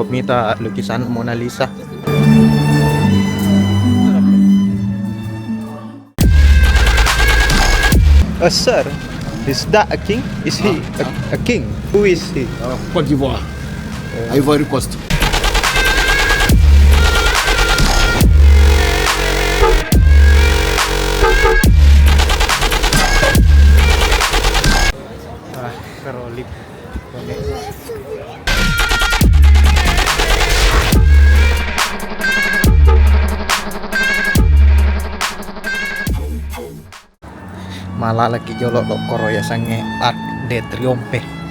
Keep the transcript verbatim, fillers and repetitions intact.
Mita lukisan Mona Lisa. Oh, sir, is that a king? Is he a, a king? Who is he? Uh, Cote d'Ivoire. Ivory Coast. Ah, karolip. Malalaki jolo dokkoro yasengnge Arc de Triomphe.